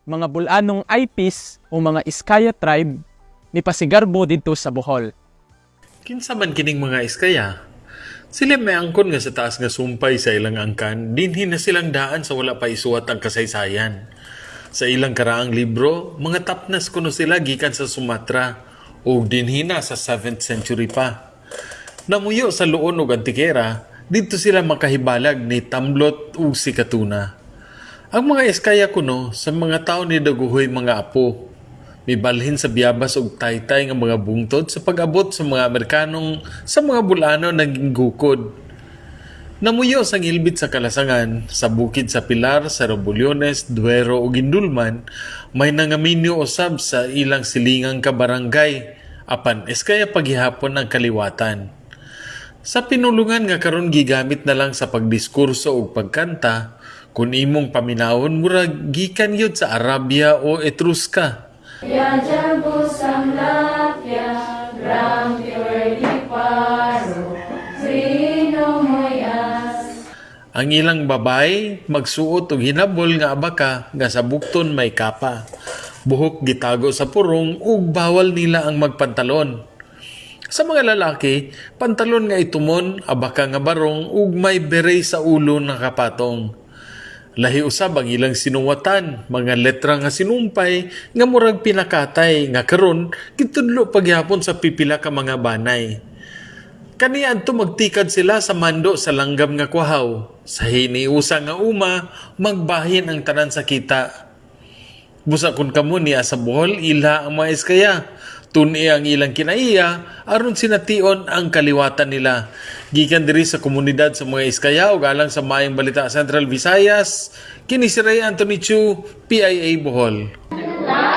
Mga Bul-anong IPs o mga Iskaya tribe ni pasigarbo didto sa Bohol. Kinsa man kining mga Iskaya? Sila may angkon nga sa taas nga sumpay sa ilang angkan, dinhi na silang daan sa wala pa isuwat ang kasaysayan. Sa ilang karaang libro, mga tapnas kuno sila gikan sa Sumatra ug dinhi na sa 7th century pa. Namuyo sa Loon ug Antiquera, didto sila makahibalag ni Tamblot ug si Katuna. Ang mga Eskaya kuno sa mga tawo ni Dagohoy mga apo. Mibalhin sa Biabas ug Taytay nga mga bungtod sa pag-abot sa mga Amerikanong sa mga Bulano naging gukod. Namuyo sa ngilbit sa Kalasangan, sa bukid sa Pilar, sa Robulyones, Duero ug Guindulman, may nangaminyo usab sa ilang silingang kabarangay, apan Eskaya paghihapon ang kaliwatan. Sa pinulungan nga karon gigamit na lang sa pagdiskurso ug pagkanta, kun imong paminawon, murag gikan gyud sa Arabia o Etruska. Ya jambu samlapya, ram paro, moyas. Ang ilang babay magsuot og hinabol nga abaka nga sa bukton may kapa. Buhok gitago sa purong ug bawal nila ang magpantalon. Sa mga lalaki, pantalon nga itumon, abaka nga barong ug may beret sa ulo nga kapatong. Lahi usab ang ilang sinuwatan, mga letra nga sinumpay nga murag pinakatay nga karon gitudlo pagyapon sa pipila ka mga banay. Kaniadto magtikad sila sa mando sa langgam nga kwahaw. Sa hiniusa nga uma, magbahin ang tanan sa kita. Busa kun kamo niya sa Bohol, ila ang mga Eskaya. Tuni ang ilang kinaiya, aron sination ang kaliwatan nila. Gikan diri sa komunidad sa mga Eskaya ug alang sa Maayong Balita Central Visayas, kini si Ray Anthony Chu, PIA Bohol. La